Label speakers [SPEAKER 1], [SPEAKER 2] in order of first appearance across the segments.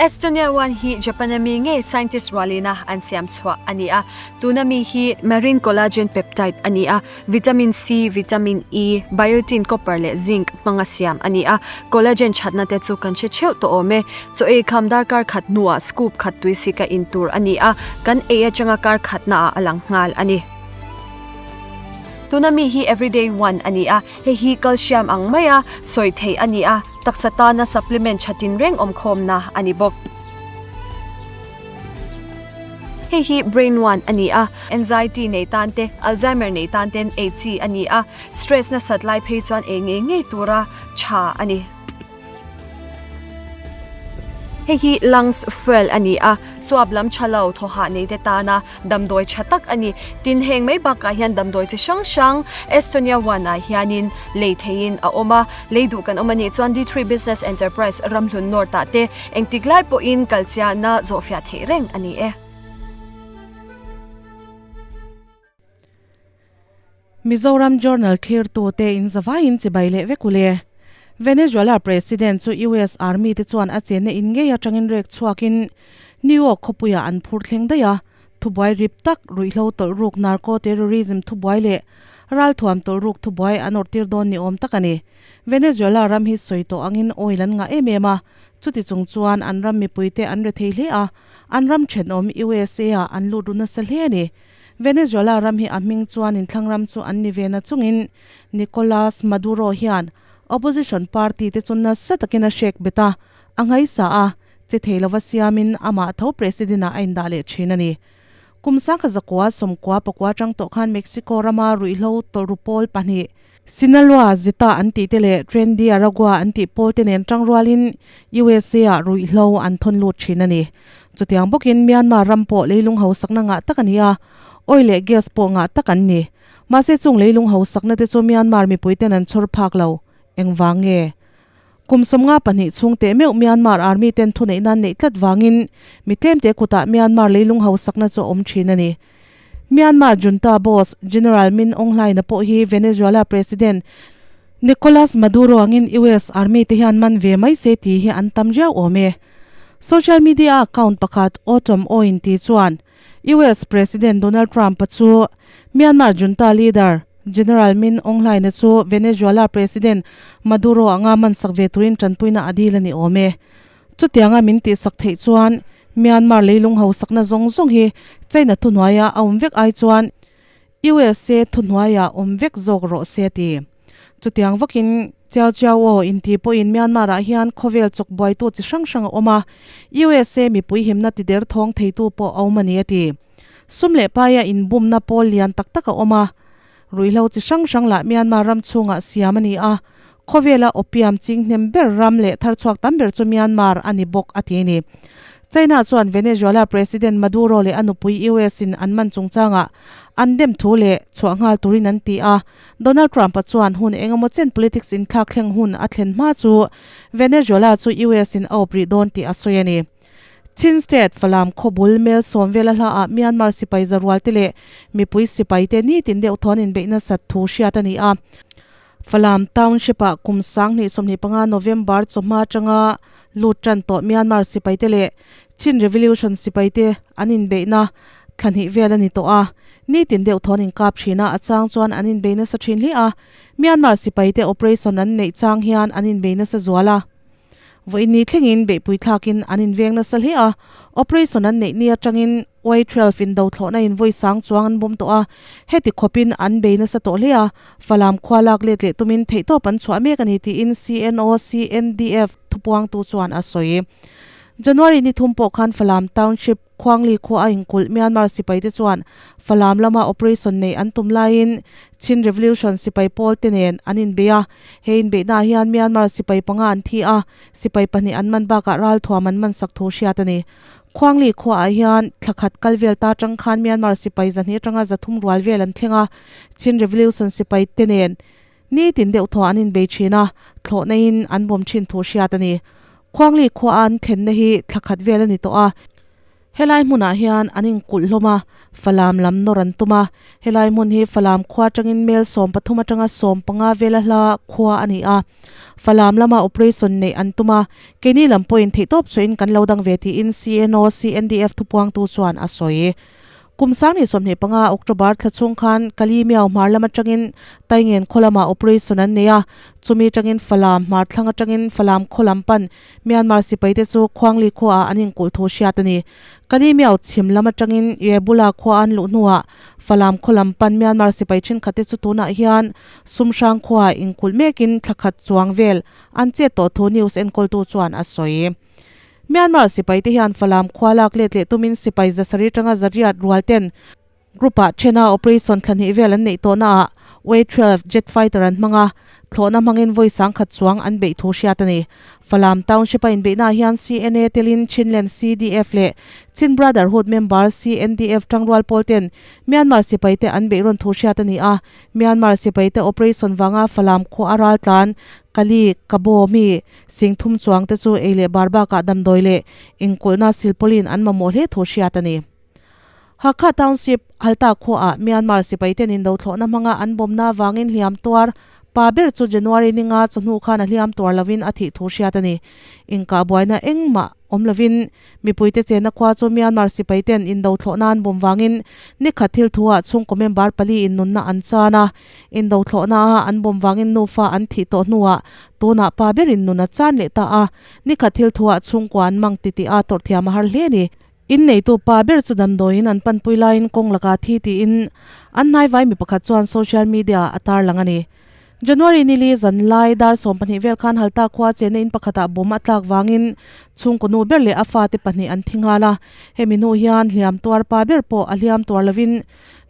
[SPEAKER 1] Estonia One hi Japan ami ngei scientist rualina an siam chhuah a ni a. Tuna mi hi marine collagen peptide a ni a, vitamin C, vitamin E, biotin, copper leh zinc hmanga siam a ni a. Collagen thatna te chu kan hre theuh tawh awm e. Chaw ei kham darkar khat hnuah scoop khat tui sika in tur a ni a, kan ei atanga kar khatnaah a lang nghal a ni. Tuna mi hi everyday one a ni a, hei hi calcium ang maia sawi theih a ni a, taksa tana supplement tha tinreng awmkhawmna a ni bawk. Hei hi brain one a ni a, anxiety nei tan te, Alzheimer nei tan ten ei chi a ni a, stress nasat lai phei chuan ei ngei ngei tura tha a ni. Hei hi lungs fuel a ni a, chuap lam tha lo thaw hah nei te tana damdawi tha tak a ni. Tin, heng mai bakah hian damdawi chi hrang hrang Estonia One ah hianin lei theihin a awm a, lei duh kan awm a nih chuan D3 Business Enterprise Ramhlun North ah te engtik lai pawhin kalchiahna zawhfiah theih reng a ni e.
[SPEAKER 2] Mizoram Journal thlirtute in zavaiin chibai leh vek ule. Venezuela President chu US Army te chuan a chenna in ngei atangin rek chhuakin New York khawpuiah an phur thleng daih a, thubuai rip tak ruihhlo tawlhruk narco terrorism thubuai leh ralthuam tawlhruk thubuai an awrhtir dawn ni awm tak a ni. Venezuela ram hi sawi tawh angin oil an ngah em em a, chuti chung chuan an ram mipuite an rethei hle a, an ram thenawm USA ah an lut ru nasa hle a ni. Venezuela ram hi a hming chuan inthlang ram chu an ni ve na chungin Nicolas Maduro hian opposition party te chu nasa takin a hrek bet a, a ngaisa a, che thei lova siamin amah tho president ah a indah leh thin a ni. Kum sangkha zakua sawmkua pakua tang tawh khan Mexico rama ruihhlo tawlhru pawl pahnih Sinaloa Zeta an tih te leh Tren de Aragua an tih pawl te nen tangrualin USA ah ruihhlo an thawn lut thin a ni. Chutiang bawkin Myanmar ram pawh leilung hausakna ngah tak a ni a, oil leh gas pawh ngah tak an ni. Mahse chung leilung hausakna te chu Myanmar mipui ten an chhawr phak lo. Engvang nge? Kum 52 chhung teh meuh Myanmar Army ten thuneih nan neih tlat vangin mi tlemte kutah Myanmar leilung hausakna chu a awm thin a ni. Myanmar junta boss General Min Aung Hlaing-a pawh hi Venezuela President Nicolas Maduro angin US Army te hian man ve mai se tih hi an tam riau awm e. Social media account pakhat Autumn Oin tih chuan US President Donald Trump-a chu Myanmar junta leader General Min Aung Hlaing-a chu Venezuela President Maduro anga man sak ve turin tanpuina a dil a ni awm e. Chutianga min tihsak theih chuan Myanmar leilung hausakna zawng zawng hi China thuhnuaia a awm vek ai chuan USA thuhnuaia awm vek zawk rawh se a ti. Chutiang vakin Chiao Chiao aw inti pawhin Myanmar-ah hian khawvel chawk buaitu chi hrang hrang a awm a, USA mipui himna tider thawng theitu pawh a awm a ni a ti. Sum leh paia inbumna pawl lian tak tak a awm a, Ruihhlo chi hrang hrang lah Myanmar ram chhungah siam a ni a, khawvela opium ching hnem ber ram leh thar chhuak tam ber chu Myanmar a ni bawk a ti a ni. China chuan Venezuela President Maduro leh a nupui US in an man chungchangah an dem thu leh chhuah nghal turin an ti a, Donald Trump-a chuan hun engemaw chen politics inthlak thleng hun a thlen hma chu Venezuela chu US in a awp rih dawn tih a sawi a ni. Chin State, Falam khawbul mel sawm vela hlaah Myanmar sipai zarual te leh mipui sipai te nitin deuh thawn inbeih nasat thu hriat a ni a. Falam Township-ah kum 2025 November chawhma atanga lut tan tawh Myanmar sipai te leh Chin Revolution sipai te an inbeihna thla hnih vel a ni tawh a. Nitin deuh thawn inkap thin a, a chang chuan an inbei nasa thin hle a. Myanmar sipai te operation an neih chang hian an inbei nasa zual a. Vawiin thlengin beihpui thlakin an inveng nasa hle a, operation an neih ni atangin Y 12 in do thlawhna in vawi sang chuang an bawm tawh a, heti khawpin an bei nasa tawh hle a, Falam khua lak let leh tumin theihtawp an chhuah mek a ni tiin CNO CNDF thupuangtu chuan a sawi. January ni thum pawh khan Falam Township Khuangli khua a inkulh Myanmar sipaite chuan Falam lama operation neih an tum laiin Chin Revolution sipai pawl te nen an inbei a. He inbeihnaah hian Myanmar sipai panga an thi a, sipai pahnih an man bakah ralthuam an man sak thu hriat a ni. Khuangli khuaah hian thla khat kal vel ta tang khan Myanmar sipai zahnih atanga zathum rual vel an thleng a, Chin Revolution sipai te nen nitin deuh thaw an inbei thin a, thlawhna in an bawm thin thu hriat a ni. Khuangli khua an thlenna hi thla khat vel a ni tawh a. Helai hmunah hian an inkulh hlawm a, Falam lam nawr an tum a. Helai hmun hi Falam khua atangin mel 13 atanga 15 vela hla khua a ni a. Falam lama operation neih an tum a, keini lam pawhin theihtawp chhuahin kan lo dang ve tiin CNO CNDF thupuangtu chuan a sawi. Kum 2025 October thla chhung khan Kali Miao hmar lam atangin Taingen khaw lamah operation an nei a, chumi atangin Falam hmar thlang atangin Falam khaw lam pan Myanmar sipaite chu Khuangli khuaah an inkulh thu hriat a ni. Kali Miao chhim lam atangin Yebula khua an luh hnuah Falam khaw lam pan Myanmar sipai thenkhatte chu tunah hian Sumhrang khuaah inkulh mekin thla khat chuang vel an chet tawh thu news enkawltu chuan a sawi. Myanmar sipaite hian Falam khua lak let leh tumin sipai zasarih atanga zariat rual ten group ah thena operation thla hnih vel an neih tawhna ah Way 12 jet fighter an hmang a, thlawhna hmangin vawi sangkhat chuang an beih thu hriat a ni. Falam township a inbeihna ah hian CNA telin Chinland CDF leh Chin Brotherhood member CNDF tangrual pawl ten Myanmar sipaite an beih rawn thu hriat a ni a, Myanmar sipaite operation vanga Falam khua a raltlan Kali, Kabo mi Sing thum chuang te chu ei leh bar bakah damdawi leh inkulhna silpawlin an mamawh hle thu hriat a ni. Hakha Township, Halta khuaah Myanmar sipai ten indothlawhna hmanga an bawmna avangin hliam tuar pa ber chu January ninga chawhnu khan a hliam tuar lovin a thih thu hriat a ni. Inkah buaina engmah awm lovin Mipuite chenna khua chu Myanmar sipai ten indothlawhna an bawm vangin nikhat thil thuah chhungkaw member pali in nunna an chan a. Indothlawhna a an bawm vangin nufa an thih tawh hnuah tunah pa berin nun a chan leh ta a. Nikhat thil thuah chhungkua an mang titih a tawrhthiam a har hle a ni. Inneitu pa ber chu damdawiin an panpui laiin kawng lakah thi tiin an hnaivai mi pakhat chuan social media ah a tarlang a ni. January nili zan lai dar 12 vel khan Halta khua chenna in pakhatah bomb a tlak vangin chhungkaw nu ber leh a fate pahnih an thi nghal a. Hemi hnu hian hliam tuar pa ber pawh a hliam tuar lovin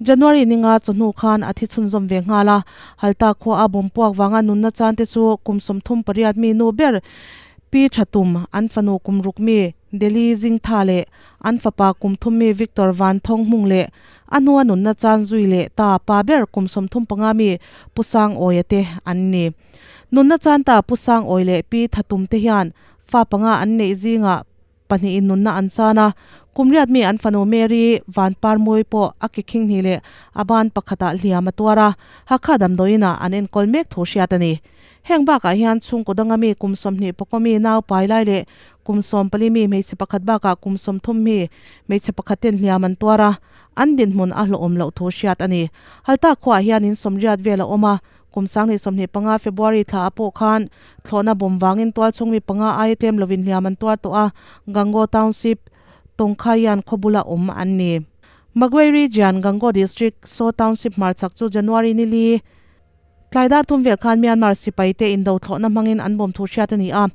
[SPEAKER 2] January ninga chawhnu khan a thi chhunzawm ve nghal a. Halta khua a bomb puak vanga nunna chan te chu kum 38 mi nu ber Pi Thatum an fanu kum ruk mi Delhi Zingtha leh an fapa kum thum mi Victor Van Thawng Hmung leh A hnua nunna chan zui leh ta pa ber kum 35 mi Pu Sang Awia te an ni. Nunna chan ta Pu Sang Awi leh Pi Thatum te hian fa panga an neih zingah pahnihin nunna an chan a, kum riat mi an fanu Mary Van Parmui pawh a ke khing hnih leh a ban pakhatah hliam a tuar a, Hakha damdawiin ah an enkawl mek thu hriat a ni. Heng bakah hian chhungkaw danga mi kum 20 pakaw mi nau pai lai leh Kum 14 mi hmeichhe pakhat bakah kum 30 mi hmeichhe pakhat ten hliam an tuar a, an dinhmun a hlawhawm loh thu hriat a ni. Halta khuaah hian in sawmriat vel a awm a, kum 2025 February thla ah pawh khan thlawhna bawm vangin tualchhung mi panga aia tlem lovin hliam an tuar tawh a, Gango Township, Tongkhaian khaw bula awm an ni. Magway Region, Gango District, Saw Township hmarchhak chu January nili tlai dar thum vel khan Myanmar sipaite indothlawhna hmangin an bawm thu hriat a ni a.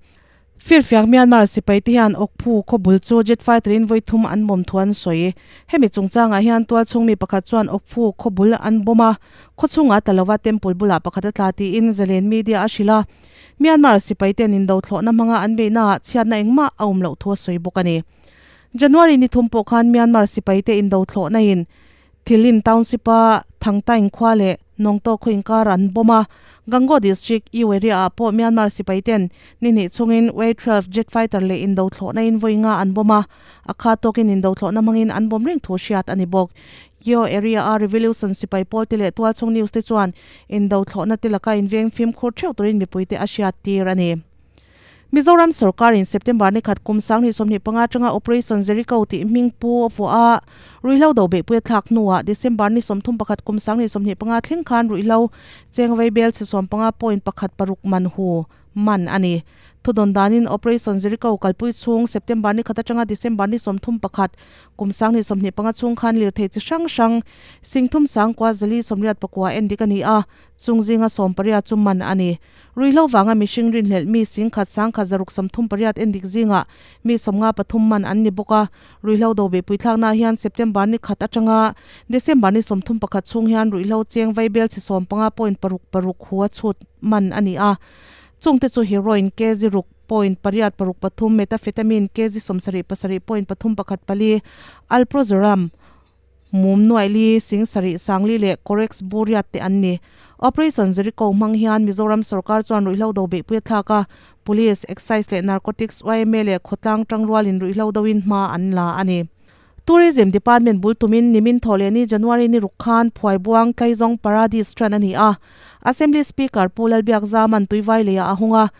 [SPEAKER 2] Firfiak Myanmar sipaite hian Okphu khaw bul chu jet fighter in vawi thum an bawm thu an sawi. Hemi chungchangah hian tualchhung mi pakhat chuan Okphu khaw bul an bawm a, khaw chhungah tla lova temple bulah pakhat a tla tiin Zalen media a hrilh a. Myanmar sipaiten indothlawhna hmanga an beihnaah chhiatna engmah a awm loh thu a sawi bawk a ni. January ni thum pawh khan Myanmar sipaite indothlawhna in Thilin Township-a Thangtaing khua leh Nawngtawk khaw inkar an bawm a, Gangaw District, U area ah pawh Myanmar sipai ten ni hnih chungin Way 12 jet fighter leh indothlawhna in vawi nga an bawm a, a kha tawkin indothlawhna hmangin an bawm reng thu hriat a ni bawk. U area a Revolution sipai pawl te leh tualchhung news te chuan indothlawhna te laka inveng fimkhur theuh turin mipuite a hriat tir a ni. Mizoram sorkarin September ni khat kum 2025 atanga Operation Jericho tih hming pu a vuah a, ruihhlo do beihpui a thlak hnuah December ni 31 kum 2025 thleng khan ruihhlo cheng vaibel chhe 15.16 man hu man a ni. Thudawn danin Operation Jericho kalpui chhung September ni khat atanga December ni 31 kum 2025 chhung khan lirthei chi hrang hrang singthum sangkua zali sawmriat pakua endik a ni a, chung zinga 18 chu man a ni. Ruihhlo vanga mihring rinhlelh mi singkhat sangkhat zaruk 38 endik zingah mi 53 man an ni bawk a. Ruihhlo do beihpui thlaknaah hian September ni khat atanga December ni 31 chhung hian ruihhlo cheng vaibel chhe 15.66 hu a chhut man a ni a. Chungte chu heroin kg ruk point pariat paruk pathum, methamphetamine kg 77.314, alprazolam, Mum nuaili, sing sarih sangli leh Corex buriat te an ni. Operation Jericho hmang hian Mizoram sorkar chuan ruihhlo do beihpui a thlak a, Police, Excise leh Narcotics, yma leh khawtlang tangrualin ruihhlo doin hma an la a ni. Tourism Department bul tumin nimin thawhlehni January ni ruk khan Phuaibuang Tlaizawng Paradis ṭan a ni a, Assembly Speaker Pu Lalbiakzaman Tuivai leiah a hung a,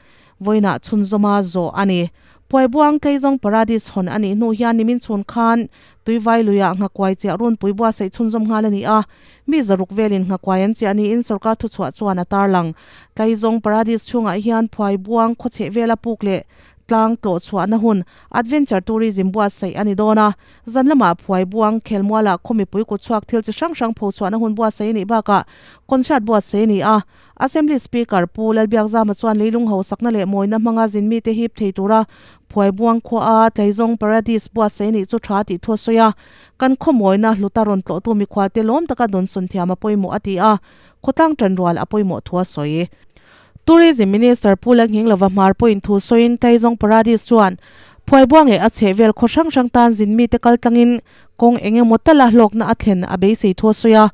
[SPEAKER 2] vawiinah chhunzawma zawh a ni. Phuaibuang Tlaizawng Paradis hawn a nih hnu hian nimin chhun khan Tuivai luiah nghakuai chiah runpui buatsaih chhunzawm nghal a ni a, mi zaruk velin nghakuai an chiah niin sorkar thuchhuah chuan a tarlang. Tlaizawng Paradis chhungah hian Phuaibuang khawchheh vela puk leh Tlang tlawh chhuahna hun Adventure Tourism buatsaih a ni dawn a, zan lamah Phuaibuang khelmualah khaw mipui kut chhuak thil chi hrang hrang pho chhuahna hun buatsaih a nih bakah concert buatsaih a ni a. Assembly Speaker Pu Lalbiakzama chuan leilung hausakna leh mawina hmanga zin mite hip thei tura Phuaibuang khuaa Tlaizawng Paradis buatsaih a nih chu tha tih thu a sawi a, kan khaw mawina hluta rawn tlawhtu mikhualte lawm taka dawnsawn thiam a pawimawh a ti a, khawtlang tanrual a pawimawh thu a sawi. Tourism Minister Pu Lalnghinglova hmar pawhin thu sawiin Taizawng Paradis chuan Phuaibuang leh a chhehvel khaw hrang hrang tan zin mite kal tlangin kawng eng emaw tala hlawkna a thlen a beisei thu a sawi a.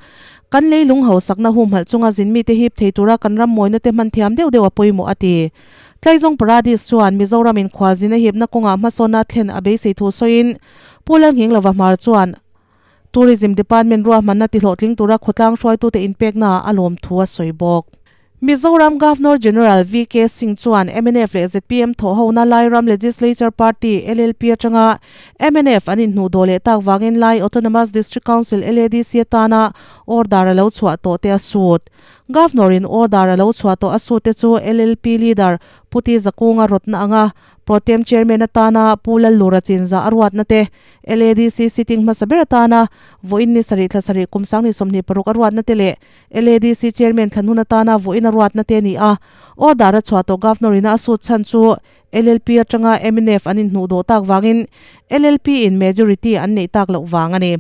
[SPEAKER 2] Kan leilung hausakna humhalh chunga zin mite hip thei tura kan ram mawina te hman thiam deuh deuh a pawimawh a ti. Tlaizawng Paradis chuan Mizoram in khualzin a hipna kawngah hmasawnna a thlen a beisei thu sawiin Pu Lalnghinglova hmar chuan Tourism Department ruahmanna tihlawhtling tura khawtlang hruaitute inpeknaah a lawm thu a sawi bawk. Mizoram Governor General VK Singh chuan mnf leh zpm thawhhona Lairam Legislature Party, LLP, atanga mnf an inhnuh dawh leh tak vangin Lai Autonomous District Council, LADC, atana order a lo chhuah tawh te a sut. Governor-in order a lo chhuah tawh a sut te chu LLP leader Pu Ti Zakunga rawtna anga Protem Chairman atana Pu Lallura Chinzah a ruatna te, LADC sitting hmasa ber atana vawiin ni sarih thla sarih kum sang ni 26 a ruatna te leh LADC Chairman thlan hun atana vawiin a ruatna te a ni a. Order a chhuah tawh Governor ina a sut chhan chu LLP atanga mnf an inhnuh dawh tak vangin LLP in majority an neih tak loh vang a ni.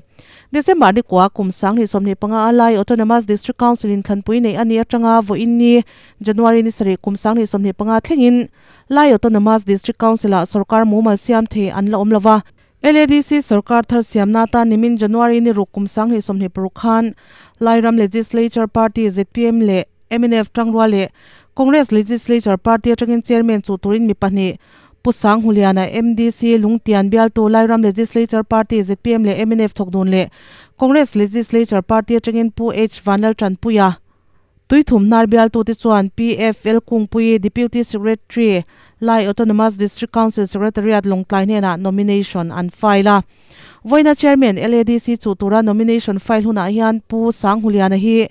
[SPEAKER 2] December ni kua kum sang ni 25 a Lai Autonomous District Council in thlanpui neih a nih atanga vawiin ni January ni sarih kum sang ni 25 thlengin Lai Autonomous District Council-ah sorkar mumal siam thei an la awm lo va. LADC sorkar thar siamna atan nimin January ni ruk kum 2026 khan Lairam Legislature Party zpm leh mnf tangrual leh Congress Legislature Party atangin Chairman chuh turin mi pahnih Pu Sanghuliana MDC Lungtian bialtu Lairam Legislature Party zpm leh mnf thawk dun leh Congress Legislature Party atangin Pu H Vanlaltanpuia Tuithum hnar bialtute chuan PFL Kungpui Deputy Secretary, Lai Autonomous District Council Secretariat Lawngtlai hnenah nomination an file a. Vawiina Chairman LADC chuh tura nomination file hunah hian Pu Sanghuliana hi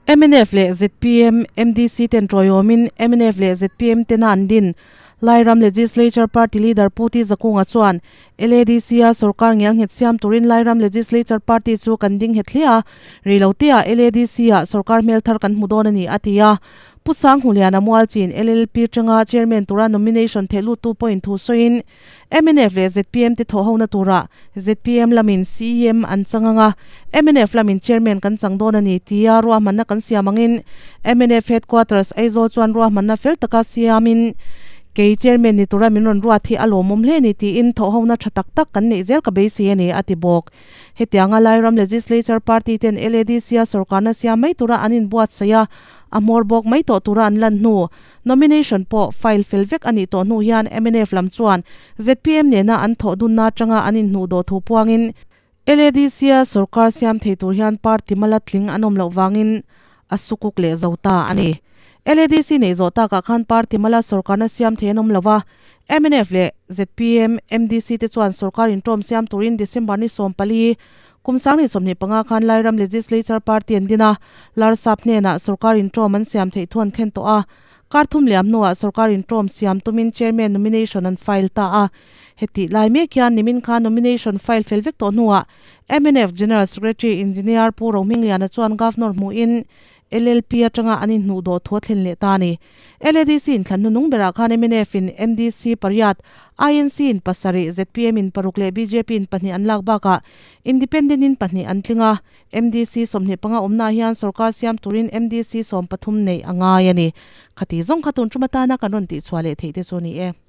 [SPEAKER 2] mnf leh zpm, MDC ten tawiawmin mnf leh zpm tena an din. Lairam Legislature Party Leader Pu Ti Zakunga chuan LADC-a sorkar ngialnghet siam turin Lairam Legislature Party chu kan ding nghet hle a, reiloteah LADC-ah sorkar hmel thar kan hmu dawn a ni, a ti a. Pu Sanghuliana Mualchin LLP atanga Chairman tura nomination theh luttu pawhin thu sawiin mnf leh zpm te thawhhona turah zpm lamin CEM an chang ang a, mnf lamin Chairman kan chang dawn a ni tia ruahmanna kan siam angin mnf Headquarters Aizawl chuan ruahmanna fel taka siamin Kei chairman ni tura min rawn ruat hi a lawmawm hle ni tiin thawhhona tha tak tak kan neih zel ka beisei a ni, a ti bawk. Hetianga Lairam Legislature Party ten LADC-a sorkarna siam mai tura an inbuatsaih a, a hmawr bawk mai tawh tura an lan hnu, nomination pawh file fel vek a nih tawh hnu hian mnf lam chuan zpm nena an thawh dunna atanga an inhnuh dawh thu puangin LADC-a sorkar siam thei tur hian party mala tling an awm loh vangin a sukuk leh zo ta a ni. LADC neih zawh takah khan party mala sorkarna siam thei an awm lo va, mnf leh zpm, MDC te chuan sorkar intawm siam turin December ni 14, kum 2025 khan Lairam Legislature Party an din a, Larsap hnenah sorkar intawm an siam theih thu an thlen tawh a. Kar thum liam hnuah sorkar intawm siam tumin chairman nomination an file ta a. Hetih lai mek hian nimin khan nomination file fel vek tawh hnuah mnf General Secretary Engineer Pu Rohmingliana chuan Governor hmuhin LLP atanga an inhnuh dawh thu a thlen leh ta a ni. LADC in thlan hnunung berah khan mnf in MDC pariat, INC in pasarih, zpm in paruk leh bjp in pahnih an lak bakah Independent in pahnih an tling a. MDC 25 awmnaah hian sorkar siam turin MDC 13 neih a ngai a ni. Khati zawng kha tun tum atana kan rawn tihchhuah leh theih te chu a ni e.